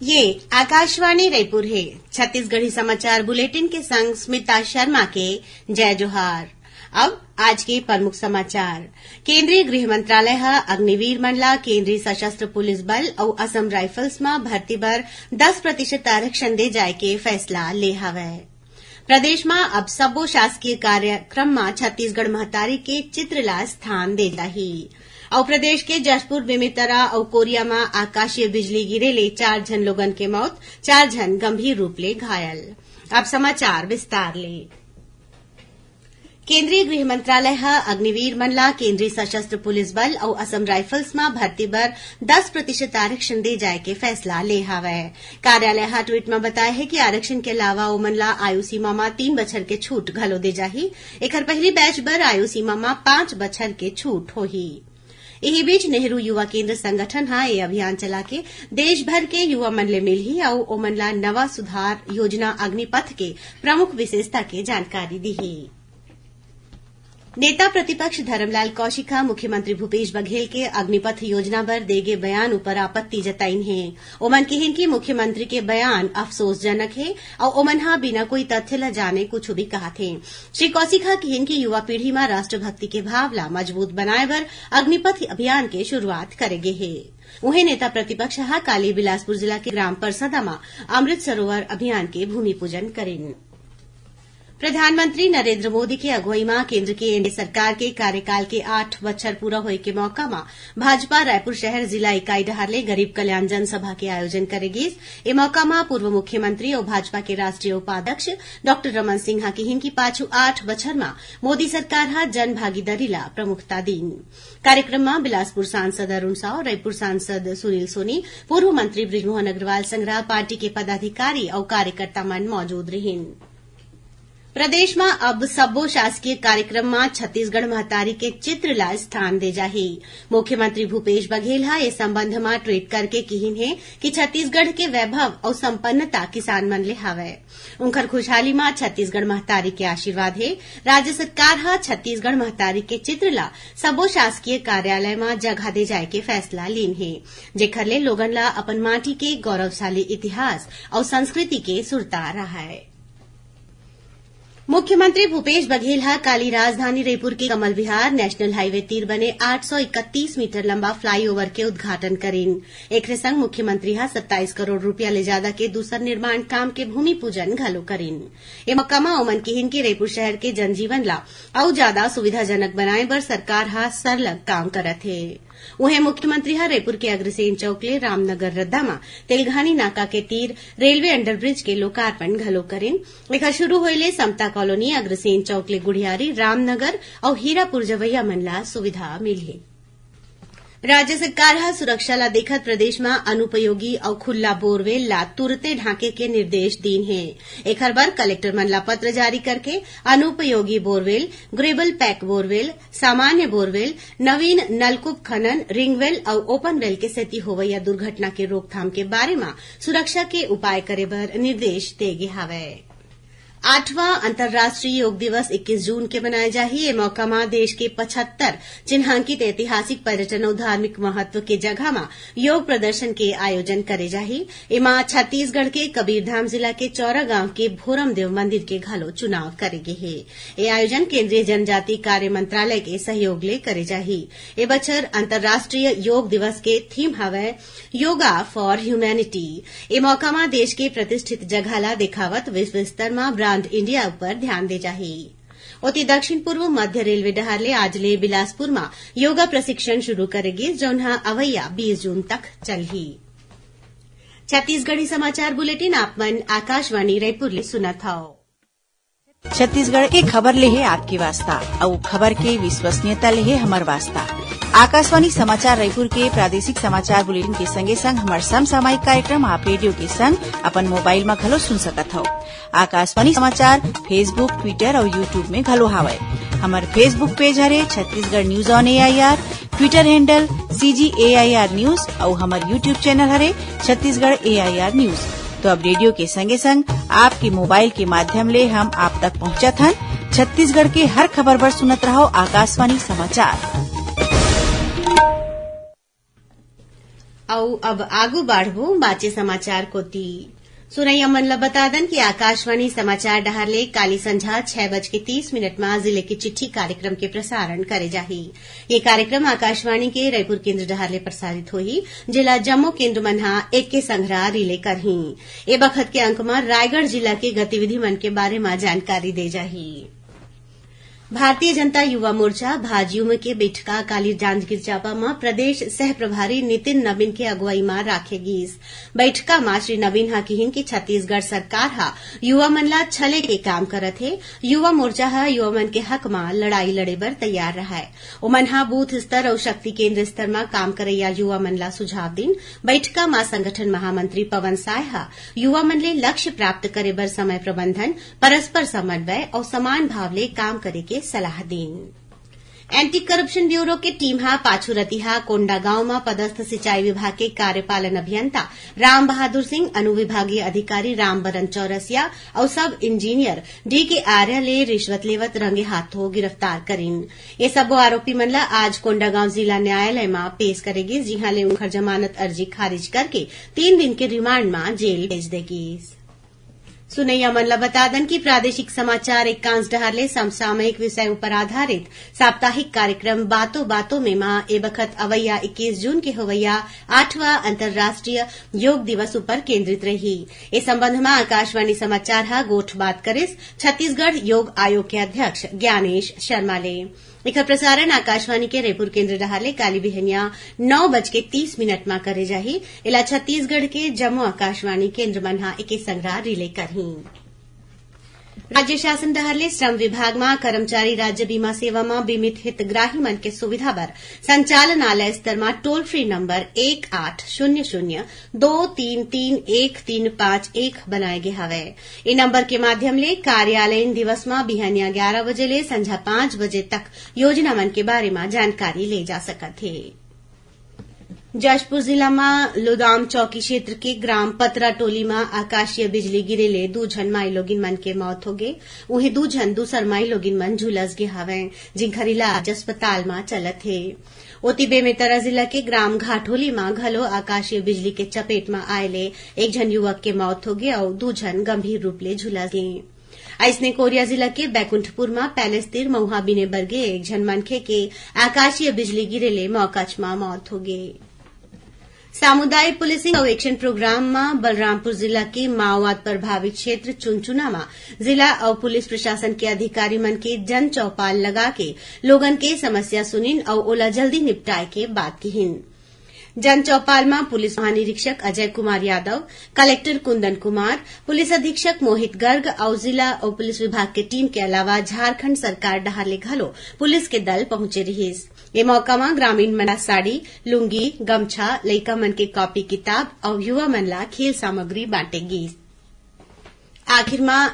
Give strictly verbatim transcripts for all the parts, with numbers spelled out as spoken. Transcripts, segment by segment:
ये आकाशवाणी रायपुर हे। छत्तीसगढ़ी समाचार बुलेटिन के संग स्मिता शर्मा के जय जोहार। अब आज के प्रमुख समाचार। केंद्रीय गृह मंत्रालय ह अग्निवीर मन ला केंद्रीय सशस्त्र पुलिस बल अउ असम राइफल्स म भर्ती बर दस प्रतिशत आरक्षण दे जाय के फैसला ले हवय। प्रदेश म अब सब्बो शासकीय कार्यक्रम म छत्तीसगढ़ महतारी के चित्र ला स्थान दे जाही। अउ प्रदेश के जशपुर, बेमेतरा अउ कोरिया म आकाशीय बिजली गिरे ले चार झन लोगन के मौत, चार झन गंभीर रूप ले घायल। अब समाचार विस्तार ले। केंद्रीय गृह मंत्रालय ह अग्निवीर मन ला केंद्रीय सशस्त्र पुलिस बल अउ असम राइफल्स म भर्ती बर दस प्रतिशत आरक्षण दे जाय के फैसला ले हावय। कार्यालय ह ट्वीट म बताय हे कि आरक्षण के अलावा ओमन ला आयु सीमा म तीन बछर के छूट घलो दे जाही। एखर पहिली बैच बर आयु सीमा म पांच बछर के छूट होही। इही बीच नेहरू युवा केंद्र संगठन ह ए अभियान चलाके देश भर के युवा मन ले मिलही अउ ओमन ला नवा सुधार योजना अग्निपथ के प्रमुख विशेषता के जानकारी दिही। नेता प्रतिपक्ष धरमलाल कौशिक ह मुख्यमंत्री भूपेश बघेल के अग्निपथ योजना बर दे गे बयान ऊपर आपत्ति जताइन हे। ओमन किहिन कि मुख्यमंत्री के बयान अफसोसजनक हे अउ ओमन ह बिना कोई तथ्य ल जाने कुछु भी कहत हे। श्री कौशिक ह किहिन कि युवा पीढ़ी म राष्ट्रभक्ति के भाव ला मजबूत बनाए बर अग्निपथ अभियान के शुरुआत करे गे हे। उहें, नेता प्रतिपक्ष ह काली बिलासपुर जिला के ग्राम परसदा म अमृत सरोवर अभियान के भूमि पूजन करिन। प्रधानमंत्री नरेंद्र मोदी के अगुवई म केंद्र के एनडीए सरकार के कार्यकाल के आठ बछर पूरा होए के मौका म भाजपा रायपुर शहर जिला इकाई डहार ले गरीब कल्याण जनसभा के आयोजन करे गिस। ए मौका म पूर्व मुख्यमंत्री अउ भाजपा के राष्ट्रीय उपाध्यक्ष डॉक्टर रमन सिंह ह किहिन कि पाछू आठ बछर म मोदी सरकार ह जन भागीदारी ला प्रमुखता दीन। कार्यक्रम म बिलासपुर सांसद अरुण साव, रायपुर सांसद सुनील सोनी, पूर्व मंत्री बृजमोहन अग्रवाल संग पार्टी के पदाधिकारी अउ कार्यकर्ता मन मौजूद रिहिन। प्रदेश म अब सब्बो शासकीय कार्यक्रम म छत्तीसगढ़ महतारी के चित्र ला स्थान दे जाही। मुख्यमंत्री भूपेश बघेल ह ए संबंध म ट्वीट करके किहिन हे कि छत्तीसगढ़ के वैभव अउ संपन्नता किसान मन ले हावय। उंखर खुशहाली म छत्तीसगढ़ महतारी के आशीर्वाद हे। राज्य सरकार ह छत्तीसगढ़ महतारी के चित्र ला सबो शासकीय कार्यालय म जगह दे जाय के फैसला लीन हे, जेखर ले लोगन ला अपन माटी के गौरवशाली इतिहास अउ संस्कृति के सुरता रहय। मुख्यमंत्री भूपेश बघेल ह काली राजधानी रईपुर के कमल विहार नेशनल हाईवे तीर बने आठ सौ इकतीस मीटर लंबा फ्लाईओवर के उद्घाटन करिन। एखरे संग मुख्यमंत्री ह सत्ताईस करोड़ रूपिया ले जादा के दूसर निर्माण काम के भूमि पूजन घलो करिन। ए मौका म ओमन किहिन कि रईपुर शहर के जनजीवन ला अउ जादा सुविधाजनक बनाए बर सरकार ह सरलग काम करत हे। उहें, मुख्यमंत्री ह रईपुर के अग्रसेन चौक ले रामनगर रद्दा म तेलघानी नाका के तीर रेलवे अंडरब्रिज के लोकार्पण घलो करिन। एखर शुरू होए ले समता कॉलोनी, अग्रसेन चौक ले गुढ़ियारी, रामनगर अउ हीरापुर जवैया मन ला सुविधा मिलही। राज्य सरकार ह सुरक्षा ला देखत प्रदेश म अनुपयोगी अउ खुल्ला बोरवेल ला तुरते ढांके के निर्देश दीन हे। एखर बर कलेक्टर मन ला पत्र जारी करके अनुपयोगी बोरवेल, ग्रेबल पैक बोरवेल, सामान्य बोरवेल, नवीन नलकूप खनन, रिंगवेल अउ ओपन वेल के सेती होवइया दुर्घटना के रोकथाम के बारे म सुरक्षा के उपाय करे बर निर्देश दे गे हावय। आठवां अंतर्राष्ट्रीय योग दिवस इक्कीस जून के मनाए जाही। ए मौका म देश के पचहत्तर चिन्हांकित ऐतिहासिक, पर्यटन अउ धार्मिक महत्व के जगह म योग प्रदर्शन के आयोजन करे जाही। एमा छत्तीसगढ़ के कबीरधाम जिला के चौरा गांव के भोरमदेव मंदिर के घलो चुनाव करे गे हे। ए आयोजन केंद्रीय जनजाति कार्य मंत्रालय के सहयोग ले करे जाही। ए बछर अंतर्राष्ट्रीय योग दिवस के थीम हवय Yoga for Humanity। ए मौका म देश के प्रतिष्ठित जगह ला देखावत विश्व स्तर म ब्रांड इंडिया ऊपर ध्यान दे जाही। ओती दक्षिण पूर्व मध्य रेलवे डहार ले आज ले बिलासपुर म योगा प्रशिक्षण शुरू करे गिस, जौन ह अवइया बीस जून तक चलही। छत्तीसगढ़ी समाचार बुलेटिन आप मन आकाशवाणी रायपुर ले सुनत हव। छत्तीसगढ़ के खबर ले हे आपके वास्ता, अउ खबर के विश्वसनीयता ले हे हमर वास्ता। आकाशवाणी समाचार रायपुर के प्रादेशिक समाचार बुलेटिन के संगे संग हमर समसामयिक कार्यक्रम आप रेडियो के संग अपन मोबाइल म घलो सुन सकत हव। आकाशवाणी समाचार Facebook, Twitter अउ YouTube में घलो हावय। हमर Facebook पेज हरे Chhattisgarh news on AIR, Twitter handle CG AIR news अउ हमर YouTube चैनल हरे छत्तीसगढ़ एआईआर न्यूज। तो अब रेडियो के संगे संग आपके मोबाइल के माध्यम ले हम आप तक पहुंचत हन। छत्तीसगढ़ के हर खबर बर सुनत रहव आकाशवाणी समाचार। अउ अब आगू बाढ़बो बाचे समाचार कोति। सुनइया मन ल बता दन कि आकाशवाणी समाचार डहार ले काली संझा छह बज के तीस मिनट म जिले के चिट्ठी कार्यक्रम के प्रसारण करे जाही। ये कार्यक्रम आकाशवाणी के रायपुर केंद्र डहार ले प्रसारित होही, जेला जम्मो केंद्र मन ह एके संघरा रिले करही। ए बखत के अंक म रायगढ़ जिला के गतिविधि मन के बारे म जानकारी दे जाही। भारतीय जनता युवा मोर्चा, भाजयुम, के बइठका काली जांजगीर चांपा म प्रदेश सह प्रभारी नितिन नवीन के अगुवई म राखे गीस। बइठका म श्री नवीन ह किहिन कि छत्तीसगढ़ सरकार ह युवा मन ला छले के काम करत हे। युवा मोर्चा ह युवा मन के हक म लड़ाई लड़े बर तैयार रहय। ओमन ह बूथ स्तर अउ शक्ति केंद्र स्तर म काम करइया युवा मन ला सुझाव दिन। बइठका म संगठन महामंत्री पवन साय ह युवा मन ले लक्ष्य प्राप्त करे बर समय प्रबंधन, परस्पर समन्वय अउ समान भाव ले काम करे के सलाह दीन। एंटी करप्शन ब्यूरो के टीम ह पाछू रतिहा कोंडागांव म पदस्थ सिंचाई विभाग के कार्यपालन अभियंता राम बहादुर सिंह, अनुविभागीय अधिकारी रामबरन चौरसिया अउ सब इंजीनियर डी के आर्य ले रिश्वत लेवत रंगे हाथों गिरफ्तार करिन। ये सबो आरोपी मन ल आज कोंडागांव जिला न्यायालय म पेश करे गिस, जिहां ले उनकर जमानत अर्जी खारिज करके तीन दिन के रिमांड म जेल भेज दे गिस। सुनइया मन ल बता दन कि प्रादेशिक समाचार एकांश डहार ले समसामयिक विषय उपर आधारित साप्ताहिक कार्यक्रम बातों बातों में म ए बखत अवइया इक्कीस जून के होवइया आठवां अंतर्राष्ट्रीय योग दिवस उपर केंद्रित रही। ए संबंध म आकाशवाणी समाचार ह गोठ बात करिस छत्तीसगढ़ योग आयोग के अध्यक्ष ज्ञानेश शर्मा ले। एखर प्रसारण आकाशवाणी के रायपुर केंद्र डहार ले काली बिहनिया नौ बज के तीस मिनट म करे जाही। एला छत्तीसगढ़ के जम्मो आकाशवाणी केंद्र मन ह एके संघरा रिले करही। राज्य शासन डहार ले श्रम विभाग म कर्मचारी राज्य बीमा सेवा म बीमित हितग्राही मन के सुविधा बर संचालनालय स्तर म टोल फ्री नंबर एक आठ शून्य शून्य दो तीन तीन एक तीन पाँच एक बनाए गे हवय। ए नंबर के माध्यम ले कार्यालयीन दिवस म बिहनिया ग्यारा बजे ले संझा पाँच बजे तक योजना मन के बारे म जानकारी ले जा सकत हे। जशपुर जिला म लोदाम चौकी क्षेत्र के ग्राम पतरा टोली म आकाशीय बिजली गिरे ले दू झन माईलोगिन मन के मौत होगे। उहें, दू झन दूसर माईलोगिन मन झुलस गे हवंय, जिनकर इलाज अस्पताल म चलत हे। ओती, बेमेतरा जिला के ग्राम घाटोली म घलो आकाशीय बिजली के चपेट म आए ले एक झन युवक के मौत होगे अउ दू झन गंभीर रूप ले झुलस गे। अइसने, कोरिया जिला के बैकुंठपुर म पैलेस तीर मउहा बीने बर गे एक झन मनखे के आकाशीय बिजली गिरे ले मौकाच म मौत होगे। सामुदायिक पुलिसिंग अउ एक्शन प्रोग्राम म बलरामपुर जिला के माओवाद प्रभावित क्षेत्र चुनचुना म जिला अउ पुलिस प्रशासन के अधिकारी मन के जन चौपाल लगा के लोगन के समस्या सुनिन अउ ओला जल्दी निपटाए के बात किहिन। जन चौपाल म पुलिस महानिरीक्षक अजय कुमार यादव, कलेक्टर कुंदन कुमार, पुलिस अधीक्षक मोहित गर्ग अउ जिला अउ पुलिस विभाग के टीम के अलावा झारखंड सरकार डहार ले घलो पुलिस के दल पहुंचे रिहिस। ए मौका म ग्रामीण मन ला साड़ी, लुंगी, गमछा, लइका मन के कॉपी किताब अउ युवा मन ला खेल सामग्री बांटे गीस। आखिर म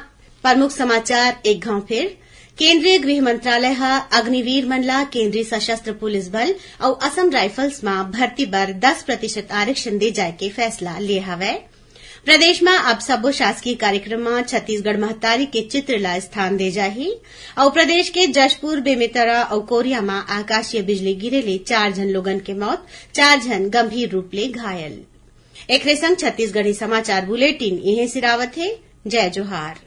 प्रमुख समाचार एक घांव फेर। केंद्रीय गृह मंत्रालय ह अग्निवीर मन ला केंद्रीय सशस्त्र पुलिस बल अउ असम राइफल्स म भर्ती बर दस प्रतिशत आरक्षण दे जाय के फैसला ले हवय। प्रदेश म अब सब्बो शासकीय कार्यक्रम म छत्तीसगढ़ महतारी के चित्र ला स्थान दे जाही अउ प्रदेश के जशपुर, बेमेतरा अउ कोरिया म आकाशीय बिजली गिरे ले चार झन लोगन के मौत, चार झन गंभीर रूप ले घायल। एखरे संग छत्तीसगढ़ी समाचार बुलेटिन इहें सिरावत हे। जय जोहार।